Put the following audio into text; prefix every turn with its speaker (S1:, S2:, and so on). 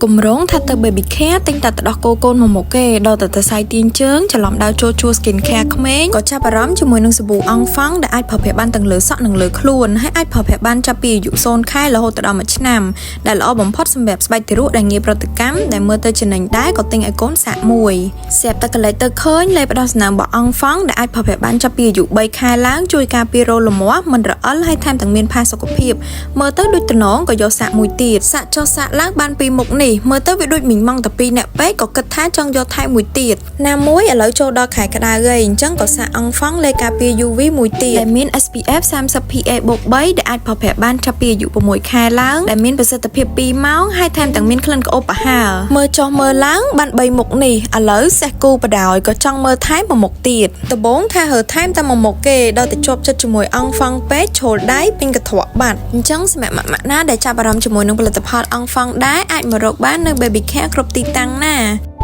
S1: គម្រោងថាទៅ Baby Care ទិញតែទឹកដោះគោកូនមួយមុខគេដល់តែសរសៃទាញជើងច្រឡំដើរចូលជួរ skin care ក្មេងក៏ចាប់អារម្មណ៍ជាមួយនឹងសាប៊ូ Enfant ដែលអាចប្រើប្រាស់បានទាំងលើសក់និងលើខ្លួនហើយអាចប្រើប្រាស់បានចាប់ពីអាយុ0ខែរហូតដល់1ឆ្នាំដែលល្អបំផុតសម្រាប់ស្បែកទារកដែលងាយប្រតិកម្មដែលមើលទៅចំណេញដែរក៏ទិញឲ្យកូនសាកមួយស្រាប់តែកលេចទៅឃើញលេបផ្ដោះសំណើមរបស់ Enfant ដែលអាចប្រើប្រាស់បានចាប់ពីអាយុ3ខែឡើងជួយការពាររោលលាស់មិនរអិលហើយថែមទាំងមានផាសុកភាពមើលទៅដូចតំណងក៏យកសាកមួយទៀតសាកចុះសាកឡើងបានពីរមុខនេះមើលទៅវាដូចមីងម៉ងតែពីរអ្នកពេកក៏គិតថាចង់យកថែមមួយទៀតណាមួយឥឡូវចូលដល់ខែក្តៅហើយអញ្ចឹងក៏សាក Enfant លេការពារ UV មួយទៀតដែលមាន SPF 30 PA +3ដែលអាចប្រើប្រាស់បានចាប់ពីអាយុ6ខែឡើងដែលមានប្រសិទ្ធភាព2ម៉ោងហើយថែមទាំងមានក្លិនក្រអូបប្រហើរមើលចុះមើលឡើងបាន3មុខនេះឥឡូវសេះគូបដ ாய் ក៏ចង់មើលថែមមួយមុខទៀតដំបូងថារើថែមតែមួយមុខគេដល់តែជាប់ចិត្តជាមួយ Enfant ពេកជ្រុលដៃពេញកន្ត្រកបាត់អញ្ចឹងសម្រាប់ម៉ាក់ៗណាដែលចាប់អារម្មណ៍ជាមួយនឹងផលិតផល Enfant ដែរអាចមករកបាននៅ Baby Care គ្រប់ទីតាំងណា។